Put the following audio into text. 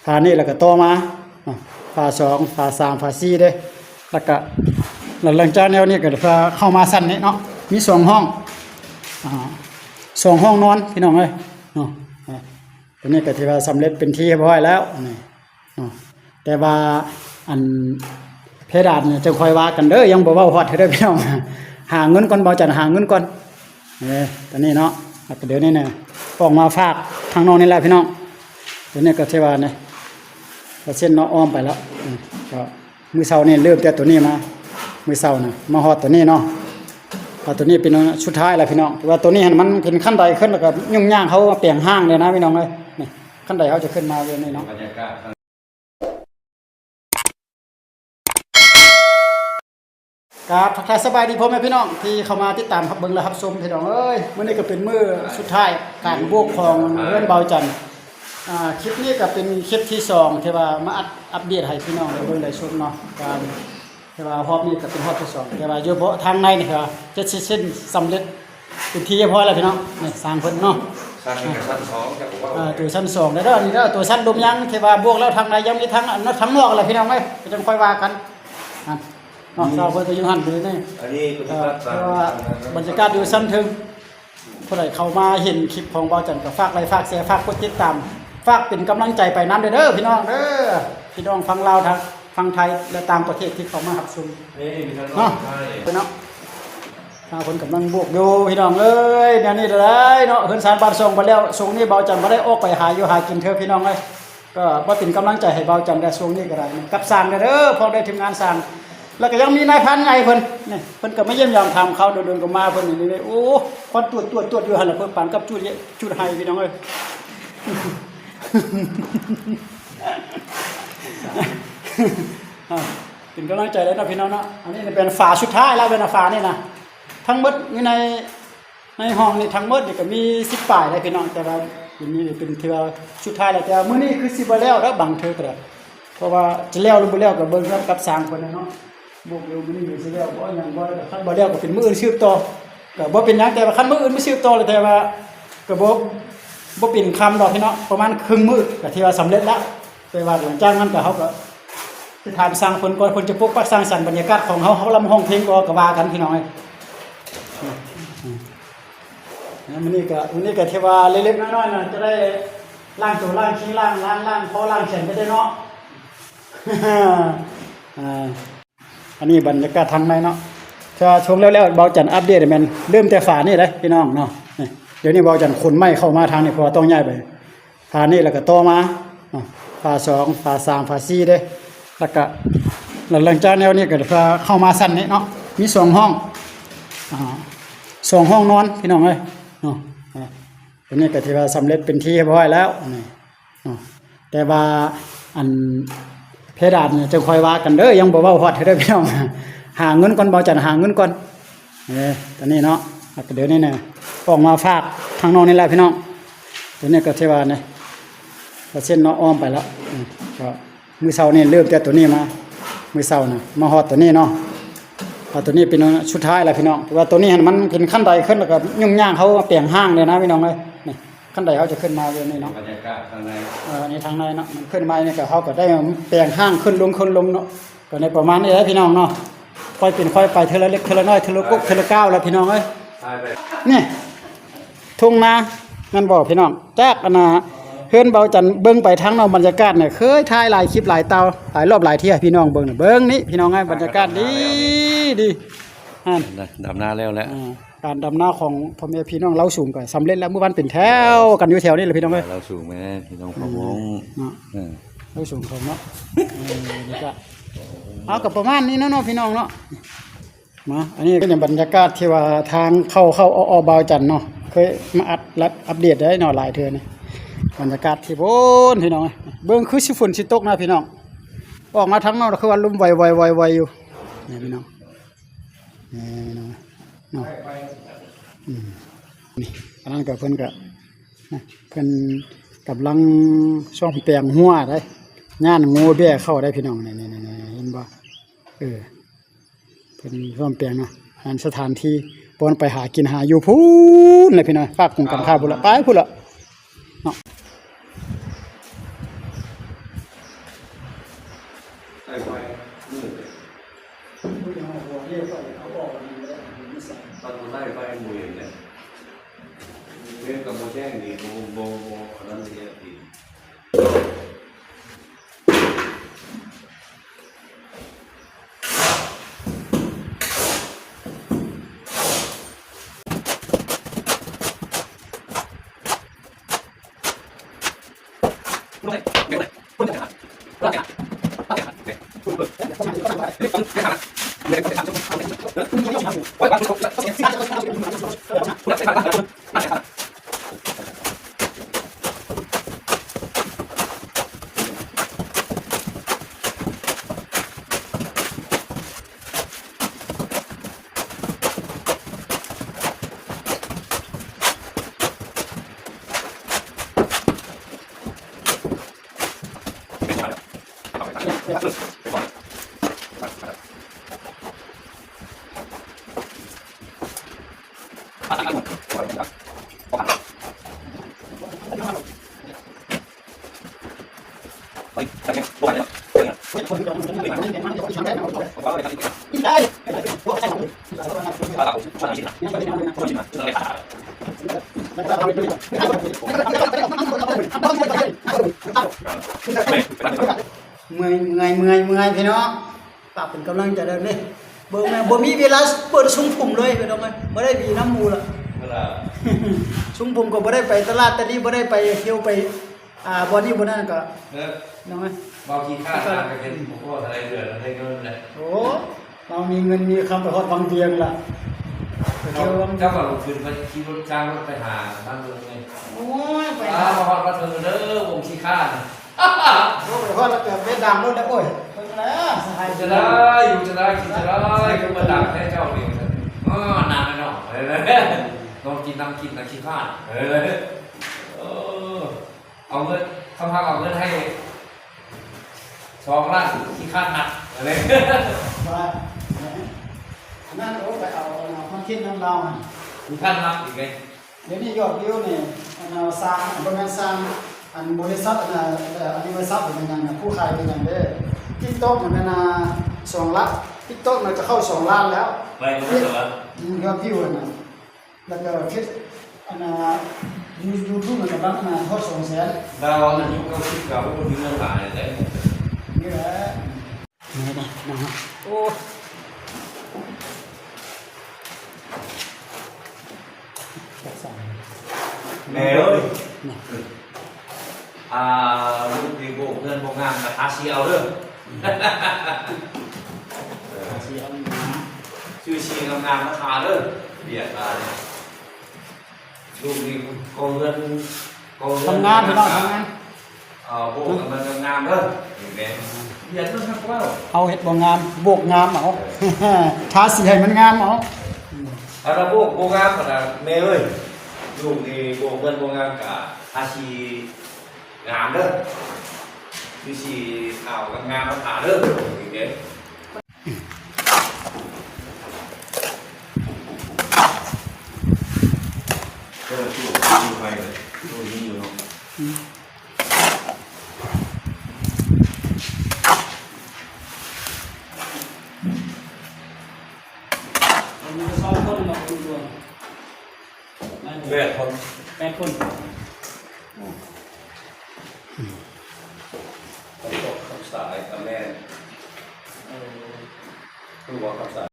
ຝານີ້ ແລ້ວກໍຕໍ່ມາເນາະ ຝາສອງ ຝາສາມ ຝາສີ່ເດ້ ແລ້ວກໍ ແລ້ວຫຼັງຈາກແນວນີ້ກໍຝາເຂົ້າມາຊັ້ນນີ້ເນາະ ມີສອງຫ້ອງ ອ່າ ສອງຫ້ອງນອນພີ່ນ້ອງເອີຍເນາະ. ອ່າ ຕົວນີ້ກໍຖືວ່າສຳເລັດເປັນທີ່ຮຽບຮ້ອຍແລ້ວນີ້ເນາະ ແຕ່ວ່າອັນເພດານນີ້ຈັ່ງຄ່ອຍວ່າກັນເດີ ຍັງບໍ່ເວົ້າຮອດເທື່ອເດີພີ່ນ້ອງ. ຫາເງິນກ່ອນ ບ່າວຈັນຫາເງິນກ່ອນ. ເອີ ຕົວນີ້ເນາະ ແລ້ວກໍດຽວນີ້ນະ ອອກມາຝາກທາງນອກນີ້ແຫຼະພີ່ນ້ອງ. ຕົວນີ້ກໍຖືວ່ານີ້ ເປີເຊັນເນາະ ອ້ອມໄປແລ້ວ ອືມ ກໍມື້ເຊົ້ານີ້ເລີ່ມແຕ່ຕົວນີ້ມາ ມື້ເຊົ້ານະ ມາຮອດຕົວນີ້ເນາະ. ແລ້ວຕົວນີ້ເປັນອັນສຸດທ້າຍແລ້ວພີ່ນ້ອງ ແຕ່ວ່າຕົວນີ້ຫັ້ນມັນເປັນຂັ້ນໄດຂຶ້ນ ແລ້ວກໍຫຍຸ້ງຍາກເຮົາແປງຮ່າງເດ້ນະພີ່ນ້ອງເອີຍ. ນີ້ ຂັ້ນໄດເຮົາຈະຂຶ້ນມາແບບນີ້ເນາະ. ກາບທັກທາຍສະບາຍດີພໍ່ແມ່ພີ່ນ້ອງທີ່ເຂົ້າມາຕິດຕາມຮັບເບິ່ງ ແລະ ຮັບຊົມພີ່ນ້ອງເອີຍ. ມື້ນີ້ກໍເປັນມື້ສຸດທ້າຍການໂບກຂອງເຮືອນບ່າວຈັນ. ອ່າ ຄລິບນີ້ກໍເປັນຄລິບທີສອງທີ່ວ່າມາອັດ ອັບເດດໃຫ້ພີ່ນ້ອງໄດ້ເບິ່ງໄດ້ຊົມເນາະ. ການ ແຕ່ວ່າຮອບນີ້ກໍເປັນຮອບທີສອງ ແຕ່ວ່າຢູ່ເບາະທາງໃນນີ້ກໍຈະເຊັນສຳເລັດເປັນທີ່ຮຽບຮ້ອຍແລ້ວພີ່ນ້ອງ. ນີ້ຊ່າງເພິ່ນເນາະ ຊ່າງນີ້ກໍຊັ້ນສອງ ເຈົ້າກໍວ່າ ອ່າ ຕົວຊັ້ນສອງເດີ ອັນນີ້ເດີ ຕົວຊັ້ນລົມຍາງທີ່ວ່າບວກແລ້ວທາງໃນຍັງມີທາງ ອັນນັ້ນທາງນອກແຫຼະພີ່ນ້ອງເອີຍ ກໍຈັ່ງຄ່ອຍວ່າກັນເນາະ. ຊ່າງເພິ່ນກໍຢູ່ຫັ້ນຢູ່ນີ້ ອັນນີ້ກໍຖືວ່າບັນຍາກາດຢູ່ຊັ້ນເທິງ. ຜູ້ໃດເຂົ້າມາເຫັນຄລິບຂອງບ່າວຈັນກໍຝາກໄລຄ໌ ຝາກແຊ ຝາກກົດຕິດຕາມ ຝາກເປັນກຳລັງໃຈໄປນຳເດີພີ່ນ້ອງເດີ. ພີ່ນ້ອງຝັ່ງລາວ ທາງຝັ່ງໄທ ແລະ ຕ່າງປະເທດທີ່ເຂົ້າມາຮັບຊົມເນາະ ເນາະ. ຊາວຄົນກຳລັງບວກຢູ່ພີ່ນ້ອງເອີຍ ແນວນີ້ເດີເນາະ. ເຮືອນຊານບ້ານຊ່ອງບໍ່ແລ້ວ ຊ່ວງນີ້ບ່າວຈັນບໍ່ໄດ້ອອກໄປຫາຢູ່ຫາກິນເທື່ອພີ່ນ້ອງເອີຍ. ກໍມາເປັນກຳລັງໃຈໃຫ້ບ່າວຈັນແດ່ ຊ່ວງນີ້ກໍໄດ້ ກັບຊ່າງແດ່ເດີ ພ້ອມໄດ້ທີມງານຊ່າງ ແລ້ວກໍຍັງມີນາຍພານໃຫຍ່ເພິ່ນນີ້ ເພິ່ນກໍມາຢ້ຽມຢາມຖາມຂ່າວ ດົນໆກໍມາເພິ່ນນີ້. ໂອ້ ຄວັນຕວດໆໆຢູ່ຫັ້ນລະ ເພິ່ນປານກັບຈູດ ຈູດໄຮ່ພີ່ນ້ອງເອີຍ. ອ່າ ເປັນກຳລັງໃຈເລີຍເນາະພີ່ນ້ອງເນາະ. ອັນນີ້ເປັນຝາສຸດທ້າຍແລ້ວ ເປັນຝານີ້ນະ ທັງໝົດຢູ່ໃນ ໃນຫ້ອງນີ້ທັງໝົດນີ້ກໍມີສິບປາຍແລ້ວພີ່ນ້ອງ ແຕ່ວ່າມື້ນີ້ເປັນເທື່ອສຸດທ້າຍແລ້ວ. ແຕ່ວ່າມື້ນີ້ຄືຊິບໍ່ແລ້ວດອກ ບາງເທື່ອກໍໄດ້ ເພາະວ່າຈະແລ້ວຫຼືບໍ່ແລ້ວກໍເບິ່ງກັບຊ່າງເພິ່ນແຫຼະເນາະ. ບວກຢູ່ມື້ນີ້ຊິແລ້ວບໍ່ຫຍັງບໍ່ ຄັນບໍ່ແລ້ວກໍເປັນມື້ອື່ນສືບຕໍ່ ກໍບໍ່ເປັນຫຍັງ. ແຕ່ວ່າຄັນມື້ອື່ນມາສືບຕໍ່ແລ້ວ ແຕ່ວ່າກໍບໍ່ ບໍ່ເປັນຄ່ຳດອກພີ່ນ້ອງ ປະມານເຄິ່ງມື້ກໍຖືວ່າສຳເລັດແລ້ວ. ແຕ່ວ່າຫຼັງຈາກນັ້ນກໍ ເຮົາກໍໄປຖາມຊ່າງເພິ່ນກ່ອນ ເພິ່ນຈະປົກປັກສ້າງສັນບັນຍາກາດຂອງເຮົາ ເຮົາລຳຮ້ອງເພງບໍ່ ກໍວ່າກັນພີ່ນ້ອງເອີຍ. ມື້ນີ້ກໍ ມື້ນີ້ກໍຖືວ່າເລັກໆນ້ອຍໆນະ ຈະໄດ້ລ້າງໂຕລ້າງຄີງ ລ້າງ ລ້າງ ລ້າງຄໍລ້າງແຂນໄປເດ້ເນາະ. ອ່າ ອັນນີ້ບັນຍາກາດທາງໃນເນາະ. ຖ້າຊ່ວງແລ້ວໆ ບ່າວຈັນອັບເດດແມ່ນເລີ່ມແຕ່ຝານີ້ເດ້ພີ່ນ້ອງເນາະ. ນີ້ ດຽວນີ້ບ່າວຈັນຂົນໄມ້ເຂົ້າມາທາງນີ້ ເພາະວ່າຕ້ອງຍ້າຍໄປ ຝານີ້ ແລ້ວກໍຕໍ່ມາເນາະ ຝາສອງ ຝາສາມ ຝາສີ່ເດ້ ແລ້ວກໍ ແລ້ວຫຼັງຈາກແນວນີ້ກໍຝາເຂົ້າມາຊັ້ນນີ້ເນາະ ມີສອງຫ້ອງ ອ່າ ສອງຫ້ອງນອນພີ່ນ້ອງເອີຍເນາະ. ອ່າ ຕົວນີ້ກໍຖືວ່າສຳເລັດເປັນທີ່ຮຽບຮ້ອຍແລ້ວນີ້ເນາະ ແຕ່ວ່າອັນເພດານນີ້ຈັ່ງຄ່ອຍວ່າກັນເດີ ຍັງບໍ່ເວົ້າຮອດເທື່ອເດີພີ່ນ້ອງ. ຫາເງິນກ່ອນ ບ່າວຈັນຫາເງິນກ່ອນ. ເອີ ຕົວນີ້ເນາະ ແລ້ວກໍດຽວນີ້ນະ ອອກມາຝາກທາງນອກນີ້ແຫຼະພີ່ນ້ອງ. ຕົວນີ້ກໍຖືວ່ານີ້ ເປີເຊັນເນາະ ອ້ອມໄປແລ້ວ ອືມ ກໍມື້ເຊົ້ານີ້ເລີ່ມແຕ່ຕົວນີ້ມາ ມື້ເຊົ້ານະ ມາຮອດຕົວນີ້ເນາະ. ແລ້ວຕົວນີ້ເປັນອັນສຸດທ້າຍແລ້ວພີ່ນ້ອງ ແຕ່ວ່າຕົວນີ້ຫັ້ນມັນເປັນຂັ້ນໄດຂຶ້ນ ແລ້ວກໍຫຍຸ້ງຍາກເຮົາແປງຮ່າງເດ້ນະພີ່ນ້ອງເອີຍ. ນີ້ ຂັ້ນໃດເຮົາຈະຂຶ້ນມາແບບນີ້ເນາະ ບັນຍາກາດທາງໃນ ເອີ ອັນນີ້ທາງໃນເນາະ ມັນຂຶ້ນມານີ້ກໍເຮົາກໍໄດ້ແປງຮ່າງຂຶ້ນລົງ ຂຶ້ນລົງເນາະ. ກໍໄດ້ປະມານນີ້ແຫຼະພີ່ນ້ອງເນາະ ຄ່ອຍເປັນຄ່ອຍໄປ ເທື່ອລະເລັກເທື່ອລະນ້ອຍ ເທື່ອລະກົກເທື່ອລະກ້າວລະພີ່ນ້ອງເອີຍ. ນີ້ ທົ່ງນາ ແມ່ນບໍ່ພີ່ນ້ອງ? ຈາກອັນນ່າ ເຮືອນເບົາຈັນເບິ່ງໄປທາງນອກ ບັນຍາກາດນີ້ ເຄີຍຖ່າຍຫຼາຍຄລິບຫຼາຍຕາວ ຫຼາຍລອບຫຼາຍເທື່ອໃຫ້ພີ່ນ້ອງເບິ່ງນະ. ເບິ່ງນີ້ພີ່ນ້ອງເອີຍ ບັນຍາກາດດີ ດີ ຫັ້ນ ດຳນາແລ້ວແຫຼະ. ອ່າ ການດຳນາຂອງພໍ່ແມ່ພີ່ນ້ອງລາວສູງກໍສຳເລັດແລ້ວ. ມື້ວານເປັນແຖວກັນຢູ່ແຖວນີ້ແຫຼະພີ່ນ້ອງເອີຍ ລາວສູງແມ່ພີ່ນ້ອງຂອງ ເນາະ ເອີ ລາວສູງຂອງເນາະ. ເອີ ນີ້ກະ ເອົາ ກໍປະມານນີ້ເນາະ ເນາະ ພີ່ນ້ອງເນາະ. ມາ ອັນນີ້ກໍຍັງບັນຍາກາດທີ່ວ່າທາງເຂົ້າ ເຂົ້າອອກ ອອກ ບ່າວຈັນເນາະ ເຄີຍມາອັດ ອັດເດດໄດ້ເນາະ ຫຼາຍເທື່ອນີ້. ບັນຍາກາດທີ່ພຸ້ນພີ່ນ້ອງ ເບິ່ງຄືຊິຝົນຊິຕົກນະພີ່ນ້ອງ. ອອກມາທາງນອກຄືວ່າລົມໄວໆໆຢູ່ ນີ້ພີ່ນ້ອງ ນີ້ເນາະ ອືມ ນີ້ ອັນນັ້ນກໍເພິ່ນກໍ ນະ ເພິ່ນກຳລັງສ້ອມແປງຮົ້ວໄດ໋ ຢ້ານງູແບ້ເຂົ້າໄດ໋ພີ່ນ້ອງ. ນີ້ໆໆ ເຫັນບໍ່? ເອີ ເພິ່ນສ້ອມແປງເນາະ ອັນສະຖານທີ່ບ່ອນໄປຫາກິນຫາຢູ່ພຸ້ນແຫຼະພີ່ນ້ອງ ຟາກກົງການຄ້າພຸ້ນລະ ໄປພຸ້ນລະເນາະ. ມັນບໍ່ໄດ້ໄປໝູ່ເຫັນເດ້ ເວັບກໍບໍ່ແຈ້ງດີ ບໍ່ ບໍ່ ບໍ່ອັນນັ້ນລະອຽດດີ. ເມື່ອຍ ເມື່ອຍ ເມື່ອຍ ເມື່ອຍ ພີ່ນ້ອງ. ຝາກເປັນກຳລັງໃຈແດ່ເດີ ເບິ່ງແມ່ ບໍ່ມີເວລາເປີດຊຸງພຸ້ມເລີຍ ພີ່ນ້ອງເອີຍ ບໍ່ໄດ້ຫວີນຳໝູ່ລະ ເວລາ ຊຸງພຸ້ມກໍບໍ່ໄດ້ໄປຕະຫຼາດຕະລີ ບໍ່ໄດ້ໄປທ່ຽວໄປ ອ່າ ບ່ອນນີ້ບ່ອນນັ້ນກໍ ເອີ ນ້ອງເອີຍ ເວົ້າຂີ້ຄ້ານ ຫາກໍເຫັນບໍ່ພໍເທົ່າໃດເດືອນ ໄດ້ເງິນແຫຼະ ໂອ້ ເຮົາມີເງິນມີຄຳໄປຮອດວັງວຽງລະ ໄປທ່ຽວວັງ ເຈົ້າກໍລົງທຶນໄປຂີ່ລົດຈ້າງລົດໄປຫາບ້ານເມືອງນີ້ ໂອ້ຍ ໄປ ອ່າ ຫາ ມາຮອດມາເຖິງເດີ ວົງຂີ້ຄ້ານ. ໂອ້ຍ ຮອດແລ້ວເກີດເວດນາມໂລດແລ້ວ ໂອ້ຍ ເບິ່ງແລ້ວສະຫາຍ ຢູ່ຈັ່ງໃດ ຢູ່ຈັ່ງໃດ ກິນຈັ່ງໃດ ຄືມາດັງແທ້ເຈົ້ານີ້ ເອີ ນັ່ງເນາະ ເອີ ນອນກິນນັ່ງກິນນັ່ງຂີ້ຄ້ານ ເອີ ເອີ ເອົາເງິນ ຄຳພັກເອົາເງິນໃຫ້ສອງລ້ານ ຂີ້ຄ້ານນັ່ງ ເອີ ວ່າ ອັນນັ້ນ ໂອ້ ໄປເອົາຄອນເທັນນຳລາວຫັ້ນ ຂີ້ຄ້ານນັ່ງອີກເດ້. ດຽວນີ້ຍອດວິວນີ້ ອັນນ່າ ສ້າງ ອັນ ບໍ່ແມ່ນສ້າງ ອັນ ບໍລິສັດ ອັນນ່າ ເອີ ອັນນີ້ ບໍລິສັດເປັນຫຍັງນະ ຜູ້ຂາຍເປັນຫຍັງເດ້ TikTok ນະແມ່ນ ອ່າ ສອງຫຼັກ TikTok ນະຈະເຂົ້າສອງລ້ານແລ້ວ ໄປໝົດແລ້ວ ອືມ ຍອດວິວຫັ້ນນະ ແລ້ວກໍເຟສ ອັນນ່າ ຢູທູບ ນະກຳລັງ ອັນນ່າ ຮອດສອງແສນ ດາວນັ້ນຢູ່ເກົ້າສິບ ກໍບໍ່ມີເງິນຫຼາຍເດ້ ນີ້ແຫຼະ. ໂອ້ ແມ່ເອີຍ ອ່າ ລູກນີ້ໂບກເຮືອນໂບກງານ ກະທາສີເອົາເດີ ທາສີເອົາ ຊື້ສີງາມໆມາທາເດີ ວຽກ ອ່າ ລູກນີ້ກໍ່ເຮືອນ ກໍ່ເຮືອນ ທຳງານ ພີ່ນ້ອງ ທຳງານ ເອີ ໂບກໃຫ້ມັນງາມໆເດີ ນີ້ແມ່ນ ວຽກມັນຄັກເວົ້າ ເຮົາເຮັດບໍ່ງາມ ໂບກງາມເອົາ ເອີ ທາສີໃຫ້ມັນງາມເອົາ ອືມ ອັນນ່າ ໂບກບໍ່ງາມ ອັນນ່າ ແມ່ເອີຍ ລູກນີ້ໂບກເຮືອນບໍ່ງາມ ກະທາສີງາມເດີ ມີສີຂາວງາມໆມາທາເດີ ນີ້ເດ້. ເອີ ຢູ່ ຢູ່ໄປເລີຍ ຢູ່ນີ້ຢູ່ເນາະ ອືມ ມີແຕ່ສອງຄົນເນາະ ຢູ່ດວງ ແປດຄົນ ແປດຄົນ ອືມ ຄົນຕົກຄຳສາຍກະແມ່ນ ເອີ ຄືວ່າຄຳສາຍ